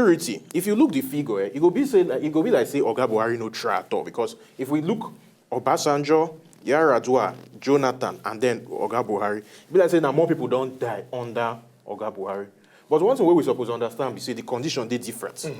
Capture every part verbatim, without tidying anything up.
security, if you look the figure, eh, e go be say e go be like say Oga Buhari no try at all, because if we look Obasanjo, Yar'Adua, Jonathan, and then Oga Buhari, e be like say na more people don die under Oga Buhari. But one thing wey we suppose understand be say the condition dey different.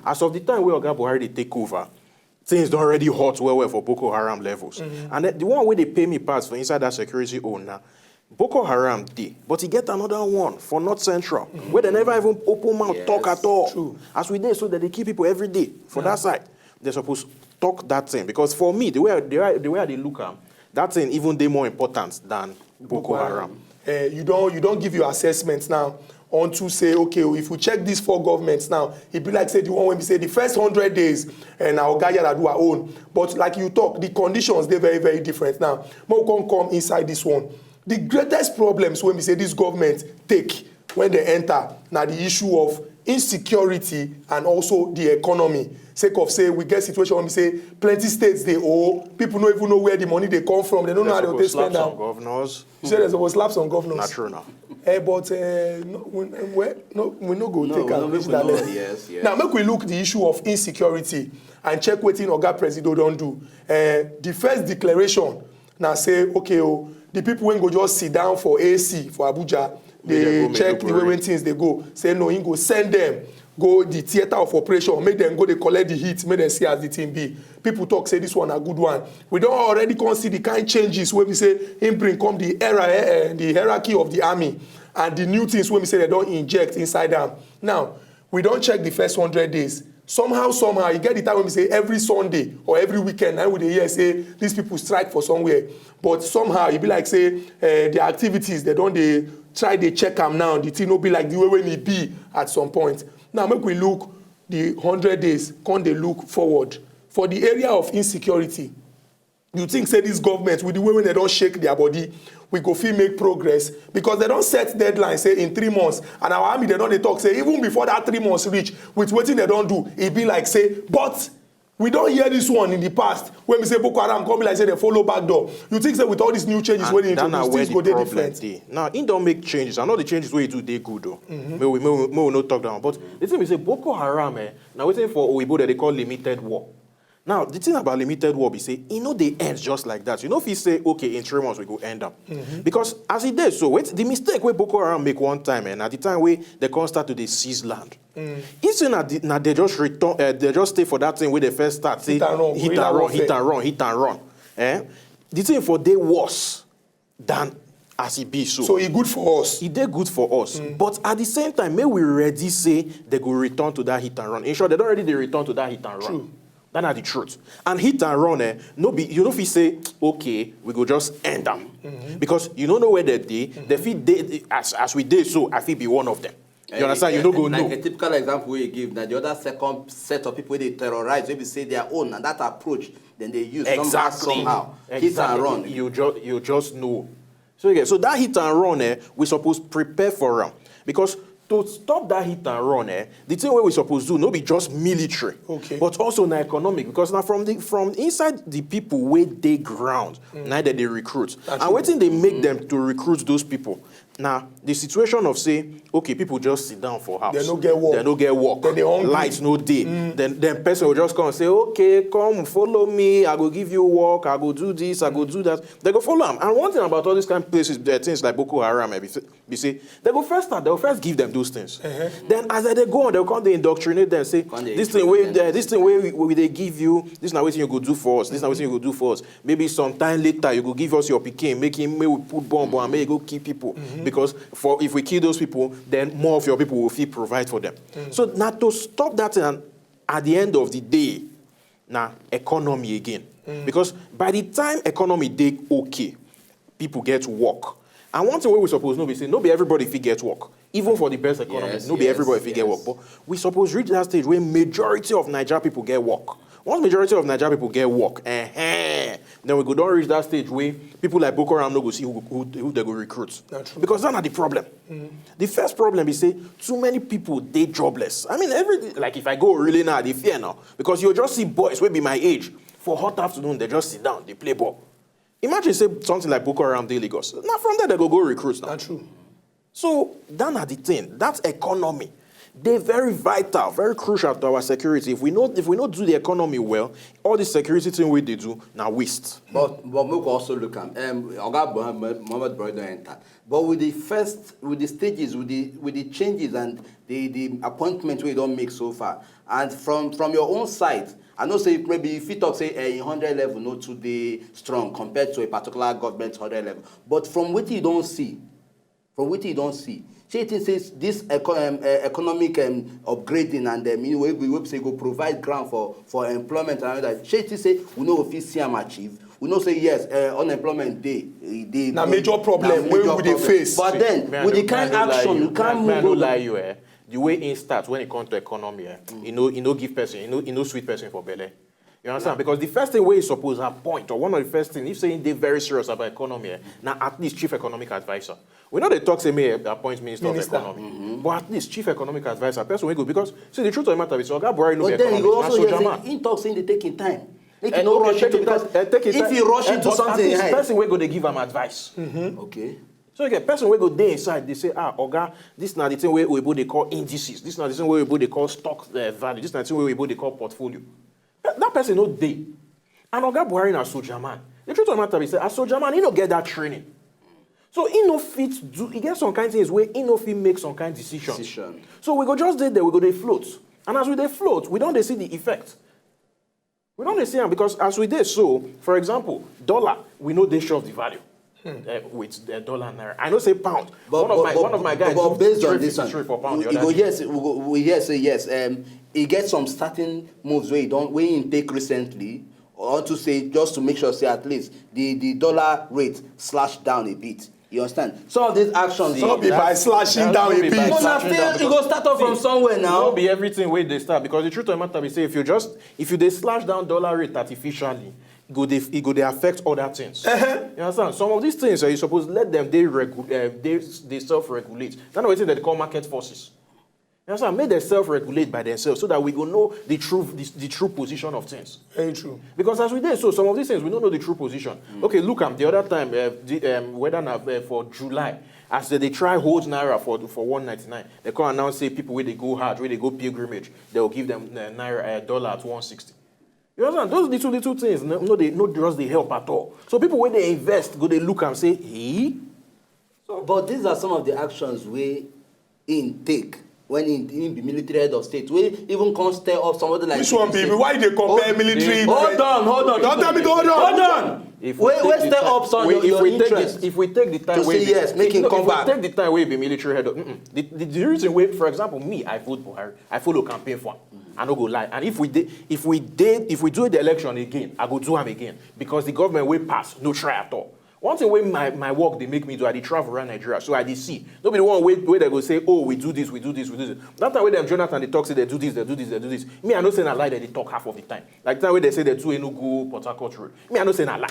As of the time wey Oga Buhari dey take over, things don already hot well well for Boko Haram levels. And the, the one wey dey pay me pass for inside that security own na Boko Haram dey, but e get another one for North Central wey dem never even open mouth talk at all. As we dey so, dem dey kill people every day for that side. Dem suppose talk that thing, because for me, the way the way, the way I dey look am, that thing even dey more important than Boko Haram. Eh, you don you don give your assessment now. Unto say, okay, if we check these four governments now, e be like say the one wey be say the first hundred days, eh, na Oga Yar'Adua own. But like you talk, the conditions dey very very different now. Make we come come inside this one. The greatest problems wey be say this government take when dem enter na the issue of insecurity and also the economy. Sake of say we get situation wey be say plenty states dey owe, people no even know where the money dey come from, dem no know how dem go take spend am. Governors. You say dem suppose slap some governors. Na true now. Eh, but eh, no, we, we, no, we no go take am reach that level. Yes, yes. Now, make we look the issue of insecurity and check wetin Oga Presido don do. Eh, the first declaration na say, okay, oh, the people wey go just sit down for A C for Abuja, dey check the way wey things dey go. Say no, he go send them go the theater of operation, make dem go dey collect the heat, make dem see as the thing be. People talk say this one na good one. We don already come see the kind changes wey be say him bring come the era, eh, eh, the hierarchy of the army, and the new things wey be say dem don inject inside am. Now, we don check the first hundred days. Somehow, somehow, e get the time wey be say every Sunday or every weekend, na we dey hear say these people strike for somewhere. But somehow, e be like say eh, the activities dem don dey try dey check am now. The thing no be like the way wey e be at some point. Now, make we look the hundred days, come dey look forward. For the area of insecurity, you think say this government, with the way wey dem don shake their body, we go fit make progress? Because dem don set deadline say in three months, and our army dem don dey talk say even before that three months reach, with wetin dem don do, e be like say, but we don hear this one in the past wey be say Boko Haram come be like say dem follow back door. You think say with all these new changes wey dey introduce, things go dey different? Now, he don make changes. I know the changes wey he do dey good o. Make we make we make we no talk down. But the thing be say Boko Haram, eh, na wetin for oyibo dem dey call limited war. Now, the thing about limited war be say e no dey end just like that. You no fit say, okay, in three months we go end am. Because as e dey so, wait, the mistake wey Boko Haram make one time, eh, na the time wey dem come start to dey seize land. If say na the, na dem just return, eh, dem just stay for that thing wey dem first start, say hit and run, hit and run, hit and run. Eh? The thing for dey worse than as e be so. So e good for us. E dey good for us. But at the same time, make we ready say dem go return to that hit and run. In short, dem don already dey return to that hit and run. That na the truth. And hit and run, eh, no be, you no fit say, okay, we go just end am. Because you no know where dem dey. Dem fit dey, as as we dey so, I fit be one of them. You understand? You no go know. Like a typical example wey you give, na the other second set of people wey dey terrorize, wey be say their own, and that approach dem dey use somehow, somehow. Hit and run. You just you just know. So again, so that hit and run, eh, we suppose prepare for am, because to stop that hit and run, eh, the thing wey we suppose do no be just military, Okay. but also na economic, because na from the from inside the people wey dey ground na dem dey recruit, and wetin dey make them to recruit those people na the situation of say, okay, people just sit down for house. Dem no get work. Dem no get work. Dem dey hungry. Light no dey. Then then person go just come say, okay, come follow me. I go give you work. I go do this. I go do that. Dem go follow am. And one thing about all these kind of places, there are things like Boko Haram, eh, be say, be say, dem go first start. Dem go first give them those things. Then as dem dey go on, dem go come dey indoctrinate them. Say this thing wey this thing wey we, we dey give you. This na wetin you go do for us. This na wetin you go do for us. Maybe sometime later you go give us your pikin, make him make we put bomb and make e go kill people. Because for if we kill those people, then more of your people will fit provide for them. So na to stop that thing, and at the end of the day, na economy again. Because by the time economy dey okay, people get work. And one thing wey we suppose know be say no be everybody fit get work. Even for the best economy, no be everybody fit get work. But we suppose reach that stage where majority of Naija people get work. Once majority of Naija people get work, eh, then we go don reach that stage where people like Boko Haram no go see who who, who dem go recruit. Na true. Because that na the problem. The first problem be say too many people dey jobless. I mean, every like if I go really now, I dey fear now, because you just see boys wey be my age for hot afternoon, dem just sit down, dey play ball. Imagine say something like Boko Haram dey Lagos. Na from there dem go go recruit now. Na true. So that na the thing. That economy, Dey very vital, very crucial to our security. If we no, if we no do the economy well, all the security thing we dey do na waste. But but make we also look am. Um, Oga Mohammed Mohammed Buhari don enter. But with the first, with the stages, with the with the changes and the the appointments we don make so far, and from from your own side, I know say maybe you fit talk say eh, hundred level no too dey strong compared to a particular government hundred level. But from wetin you don see, from wetin you don see, shey you think say this eco um, uh, economic um, upgrading and um, you know, wey be wey be say go provide ground for for employment and all that, shey you think say we no go fit see am achieve? We know say yes, uh, unemployment dey, e dey. Na major problem wey we dey face. But then with the kind action, you can't move. Lie you, eh? The way im start when it come to economy, eh? E no, e no give person, e no, e no sweet person for belle. You understand? Because the first thing wey e suppose appoint, or one of the first things, if say e dey very serious about economy, eh, na at least chief economic adviser. We no dey talk say make e appoint minister of economy, but at least chief economic adviser, person wey go, because see, the truth of the matter is Oga Buhari no be economist, na soldier man. But then he go also hear say im talk say e dey take im time. Make e no rush into, because if you rush into something, person wey go dey give am advice. Okay. So you get person wey go dey inside, dey say, ah, Oga, this na the thing wey oyibo dey call indices, this na the thing wey oyibo dey call stock uh, value, this na the thing wey oyibo dey call portfolio. That person no dey. And Oga Buhari na soldier man. The truth of the matter be say, as soldier man, he no get that training. So he no fit do, he get some kind things wey he no fit make some kind decision. Decision. So we go just dey there, we go dey float. And as we dey float, we don dey see the effect. We don dey see am because as we dey so, for example, dollar, we no dey sure of the value. Uh, with uh, dollar and naira, I know say pound. But, one of but, my but, one of my guys but based on this one, for pound, you go yes, we, go, we yes say yes. Um, he get some starting moves where he don't where he take recently, or to say just to make sure say at least the the dollar rate slash down a bit. You understand? Some of these actions. Some be by slashing down a bit. No, na still you go start off from somewhere now. No be everything wey dey start, because the truth of the matter be say if you just if you dey slash down dollar rate artificially, e go dey e go dey affect other things. Uh-huh. You understand? Some of these things, uh, you suppose let them dey regu- uh, dey dey self-regulate. That's wetin dem dey call market forces. You understand? Make dem self-regulate by themselves so that we go know the true the, the true position of things. Very true. Because as we dey so, some of these things we no know the true position. Okay, look am the other time, uh, the, um, whether na uh, for July, as they dey try hold naira for for one ninety-nine, they come announce say people wey dey go hajj, wey dey go pilgrimage, they will give them uh, naira uh, dollar at one sixty. You understand? Those little little things no no dey no just dey help at all. So people wey dey invest go dey look am say, hey. So, but these are some of the actions wey im take when im im be military head of state, wey even come stir up somebody like. Which one be? Why you dey compare military? Hold on, hold on. Don't tell me to hold on. Hold on. Wey wey stir up some your your interest. If we take the time wey yes, make im come back. If we take the time wey be military head of the the reason wey, for example, me, I vote Buhari, I follow campaign for am. I no go lie. And if we dey, if we dey, if we do the election again, I go do am again because the government wey pass no try at all. One thing wey my my work dey make me do, I dey travel around Nigeria, so I dey see. No be the one wey wey dem go say, oh, we do this, we do this, we do this. That time wey dem Jonathan dey talk say they do this, they do this, they do this. Me, I know say na lie dem dey talk half of the time. Like the time wey dem say they do Enugu Port Harcourt road. Me, I know say na lie.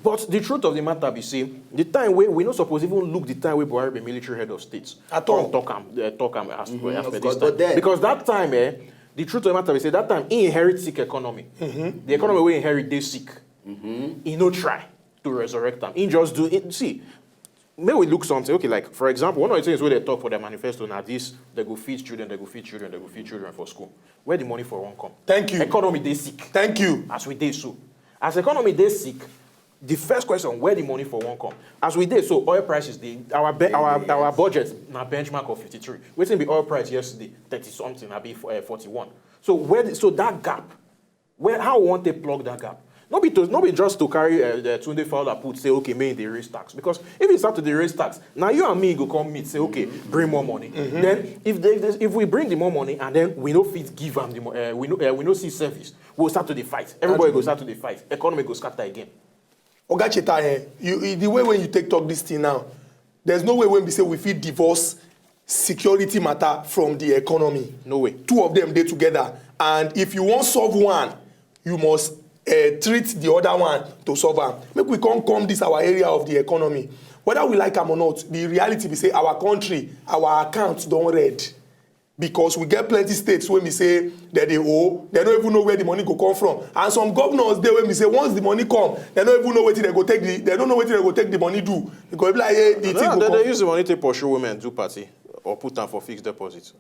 But the truth of the matter be say the time wey we no suppose even look the time wey Buhari be military head of state. At all. Talk am, uh, talk am as mm-hmm, as per this time. Then, because that time, eh, the truth of the matter be say that time he inherit sick economy. Mm-hmm. The economy wey inherit dey sick. Mm-hmm. He no try to resurrect am. He just do it. See, make we look something. Okay, like for example, one of the things wey dem talk for their manifesto na this: they go feed children, they go feed children, they go feed children for school. Where the money for wan come? Thank you. Economy dey sick. Thank you. As we dey so, as economy dey sick, the first question: where the money for wan come? As we dey so, oil prices dey our be, our our budget na benchmark of fifty-three. Wetin be oil price yesterday? Thirty something, abi uh, forty-one. So where the, so that gap, where how we wan take plug that gap? No be to no be just to carry uh, uh, Tunde Fowler put say okay, make e dey raise tax, because if e start to dey raise tax, na you and me go come meet say okay, bring more money. Mm-hmm. Then if they, if, they, if we bring the more money and then we no fit give am the money, uh, we no uh, we no see service, we go start to dey fight. Everybody go start to dey fight. Economy go scatter again. Oga Cheta, eh, you, the way when you take talk this thing now, there's no way when we say we fit divorce security matter from the economy. No way. Two of them dey together, and if you wan solve one, you must uh, treat the other one to solve am. Make we come come this our area of the economy. Whether we like am or not, the reality be say our country, our account don red. Because we get plenty states wey be say dem dey owe, dem no even know where the money go come from, and some governors dey wey be say once the money come, dem no even know wetin dem go take the dem no know wetin dem go take the money do. Because e be like hey, the thing go come. Dem dey use the money take pursue women do party. or put am for fixed deposit?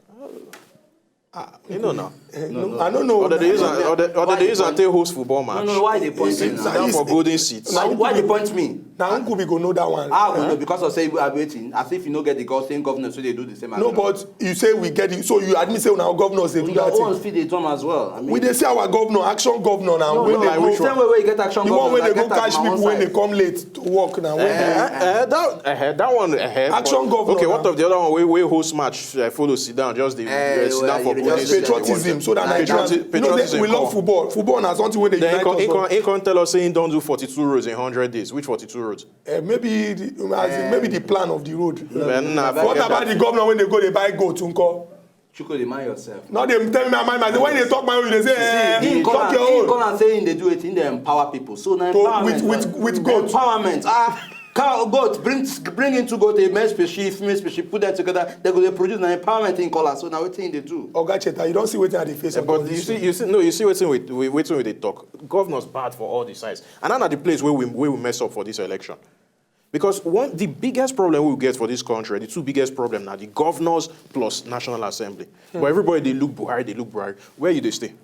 Ah, You know now. no, I don't know. Or they dey use am, or they, or they Why dey you use am point- take host football match. No, no, why they point It's- me it's- now? Sit down it's- for golden seats. Now, Why they point me? Now, who could be go know that one? Ah, we know because of say we are waiting. As if you no get the goal, same government so they do the same. No, but you say we get it. So you admit say now governors they do Your that own thing. Fit dey drum as well. I mean, We dey see our governor, action governor now. no, When no, they like go, which same way wey you get action the one governor, when they I go get am catch on my people own when they side. Come late to work now. When Eh, they, Eh, eh, that, eh, that one, eh, Action but- governor Okay, what now. Of the other one wey wey host match, eh, follow sit down, just dey Eh, eh, sit well, down for you golden just seats. patriotism, so that Nigerians, Patriotism, you know, say patriotism we love come. Football. Football na something wey dey Then he unite come, he us. come, he come tell us say he don do forty-two roads in hundred days. Which forty-two roads? Eh, maybe the, as in, maybe the plan of the road. Then na What forget about that. The governor when they go, they buy goat, unko? Chuko dey mind yourself. No, they tell me my mind. When they talk my own, they say, eh, He call talk am, your he own. Call am say he dey do it. He dey empower people. So na So empowerment. with- with- with goat. Empowerment. Ah, cow, goat, bring bring into goat a male species, female species, put them together. They go dey produce na empowerment in color. So now wetin he dey do? Oga Cheta, you don't see wetin I dey face. But you see, you see, no, you see wetin we, we wetin we dey talk. Governors bad for all the sides, and na the place where we where we mess up for this election. Because one the biggest problem we get for this country, the two biggest problem now the governors plus National Assembly. But everybody they look Buhari, they look Buhari. Where you they stay?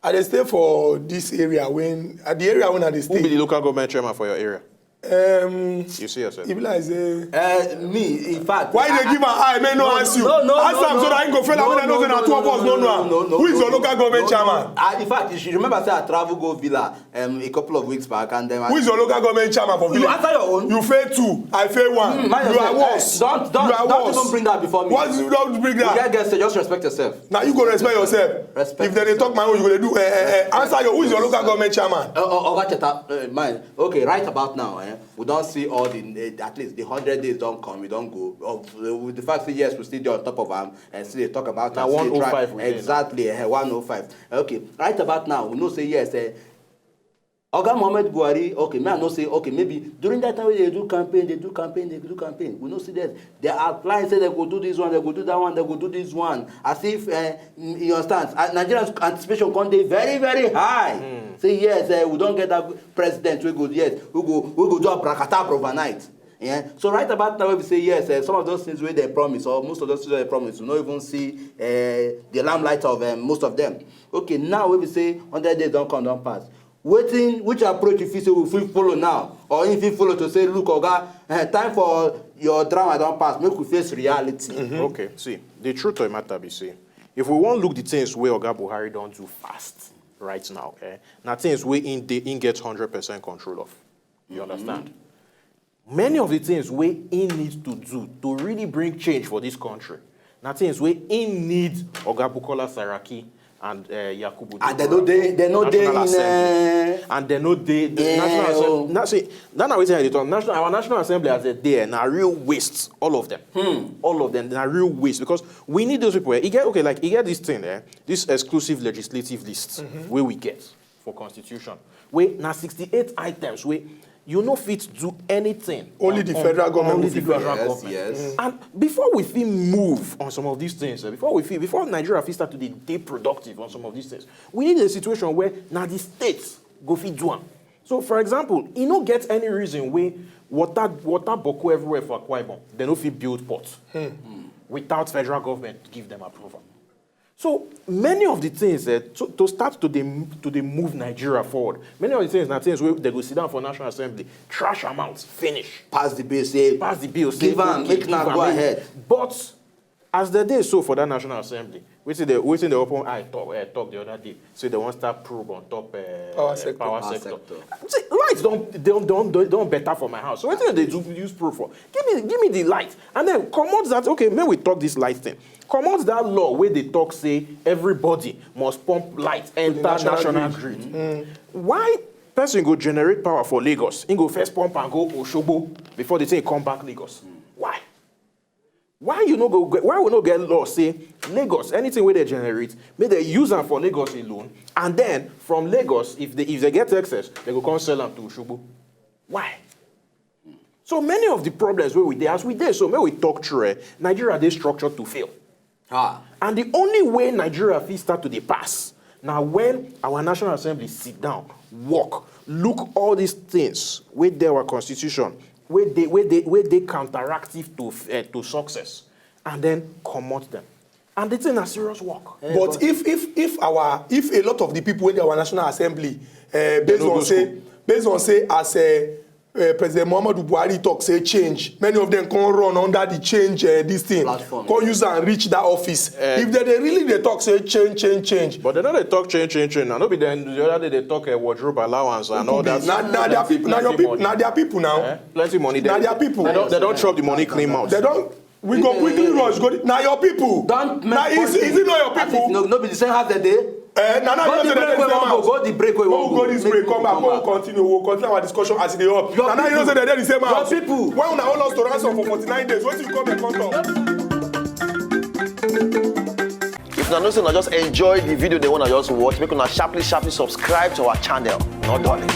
I dey stay for this area when at the area when I dey Who be the stay. Local government chairman for your area? Um, You see yourself. E be like say. Uh, me, in fact. Why they give an eye? May no ask you. No, no, Ask no, am no. So that I go fail. No, When I know no, say na no, two no, of us no, no know no, am. no, no, Who is no, your no, local government no, chairman? Ah, in fact, you should remember say I travel go Villa um, a couple of weeks back, and then I Who is your local government chairman for You Villa? Answer your own. You fail two. I fail one. Mm, mind You are yourself. Worse. Eh, don't, don't, You are don't worse. Even bring that before me. What you don't bring You that? Get girls, just respect yourself. Now you go respect yourself. Respect If they dey talk my own, you go dey do. Eh, eh, eh. Answer your. Who is your local government chairman? Uh, uh, Oga Cheta, uh, mine. Okay, right about now, eh, we don't see all the uh, at least the hundred days don't come, we don't go. Uh, with the fact that yes, we still dey on top of am and still dey talk about Na am, still dey try- one oh five we dey now. Exactly, eh, one oh five. Okay, right about now, we know say yes, eh, Oga Mohammed Buhari, okay, me I know say, okay, maybe during that time when they do campaign, they do campaign, they do campaign. We know see that they are applying, say they go do this one, they go do that one, they go do this one. As if, uh, you understand, uh, Nigerians anticipation come dey very, very high. Say yes, uh, we don't get that president, we go, yes, we go, we go do abracadabra overnight. Yeah. So right about now, we say yes, uh, some of those things where they promise, or most of those things they promise, we not even see uh, the limelight of um, most of them. Okay, now we say hundred days don't come, don't pass. Wetin, which approach you feel say we fit follow now, or if you follow to say, look, Oga, eh, time for your drama don pass, make we face reality. Okay, see, the truth of the matter be say, if we wan look the things wey Oga Buhari don do fast right now, eh, na things wey im dey im get hundred percent control of. You understand? Many of the things wey im need to do to really bring change for this country, na things wey im need Oga Bukola Saraki and uh, Yakubu. And they no dey, they no dey National in. Assembly. Uh, And they no dey the Yeah, National oh. Assembly. Now see, that na wetin I dey talk. National, our National Assembly as a day na real waste. All of them, all of them na real waste because we need those people. Eh? You get okay, like you get this thing there, this exclusive legislative list where we get for constitution, where na sixty-eight items where you no fit do anything. Only on- the on- federal government Only go the fit do am. federal Yes, government. Yes. And before we fit move on some of these things, eh, before we fit, before Nigeria fit start to dey dey productive on some of these things, we need a situation where na the states go fit do am. So, for example, e no get any reason wey water water boku everywhere for Akwa Ibom, they no fit build port without federal government give them approval. So many of the things eh, to, to start to dey to dey move Nigeria forward, many of the things na things wey they go sit down for National Assembly, trash am out, finish. Pass the bill, say Pass the bill, say give am, okay, make na give am, go make- ahead. But as the day so for that National Assembly, wetin the wetin the open eye talk uh, talk the other day, say they wan start probe on top uh, Power sector. Power Power sector. Sector. See, light don don don don don better for my house. So wetin they do use probe for? Give me give me the light and then comot that. Okay, make we talk this light thing. Comot that law wey dey talk say everybody must pump light enter national national, grid. Grid. Why person go generate power for Lagos? He go first pump and go Osogbo before the thing come back Lagos. Why? Why you no go get, why we no get law say Lagos, anything wey they generate, make they use am for Lagos alone, and then from Lagos, if they if they get excess, they go come sell am to Osogbo. Why? So many of the problems wey we dey as we dey so make we talk true, eh, Nigeria dey structured to fail. Ah. And the only way Nigeria fit start to dey pass na when our National Assembly sit down, work, look all these things wey dey our constitution, wey dey wey dey wey dey counteractive to uh, to success, and then comot them. And the thing na serious work. But if if if our if a lot of the people wey dey our National Assembly, uh, based no on go say school. Based on say as uh, uh, President Muhammadu Buhari talk say change, many of them come run under the change uh, this thing, Platform. Come use and reach that office. If they dey really dey talk say change, change, change. But they no dey talk change, change, change. Now no be then the other day they talk uh, wardrobe allowance and all that. Na na their people, na your people, na their people now. Eh? Plenty money. Na their people. They don't, they don't chop the money clean mouth. They don we go quickly rush go. Na your people. Don't make Na is is it not your As if no, people? No be the same house that dey. Eh, na na Go you the say break dem wey dey wan go. same Go the break wey Go wan we go this break, come back, go we continue, we go continue our discussion as e dey up. Your Na na you know say people. dem dey the same Your house. People. When una hold us to ransom for forty-nine days, wetin you come dey come talk? If una know say una just enjoy the video they wanna just watch, make una sharply sharply subscribe to our channel. No darling.